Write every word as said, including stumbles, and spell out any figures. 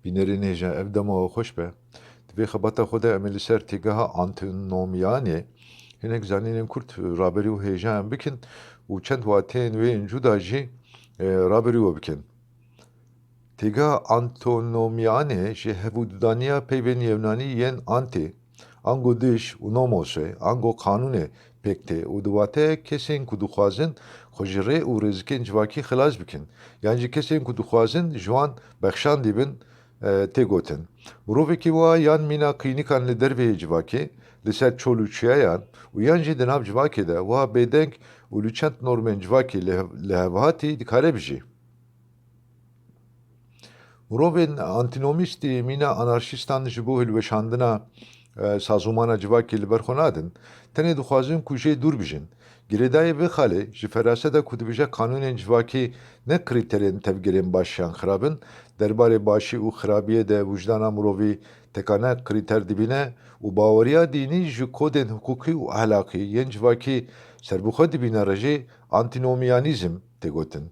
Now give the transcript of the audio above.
Bînerên hêja, ev dema we xweş be. Di vê xebata xwe de em ê li ser têgeha antinomyanê hinek zanînên kurt raberî û hêjayan bikin û çend wateyên wê yên cuda jî, e, raberî we bikin. Têgeha antinomyanê ji hevûdudaniya peyvên yewnanî yên anti, ango dij û nomosê, ango qanûnê pêk tê û di wateya kesên ku dixwazin xwe ji rê û rêzikên civakî xilas bikin, yan jî kesên ku dixwazin ji wan bexşandî bin, e, tê gotin. Mirovekî wa yan mîna klînîkan li derveyê civakê, li ser çol û çiyayan û yan jî di nav civakê de wiha bêdeng û li çend normên civakê li hev-, li hev hatî dikare bijî. Mirovên antînomîstî mîna anarşîstan ji bo hilweşandina, e, sazûmana civakê li ber xwe nadin. Tenê dixwazin ku jê dûr bijin. Girêdayê vê xalê ji feraseta ku dibêje kanûnên civakî ne krîterên tevgerên baş yan xirab in, derbarê başî û xirabiyê de wijdana mirovî tekane krîter dibîne û baweriya dînî ji kodên hiqûqî û ehlaqî yên civakî serbixwe dibîne re jî antînomyanîzm tê gotin.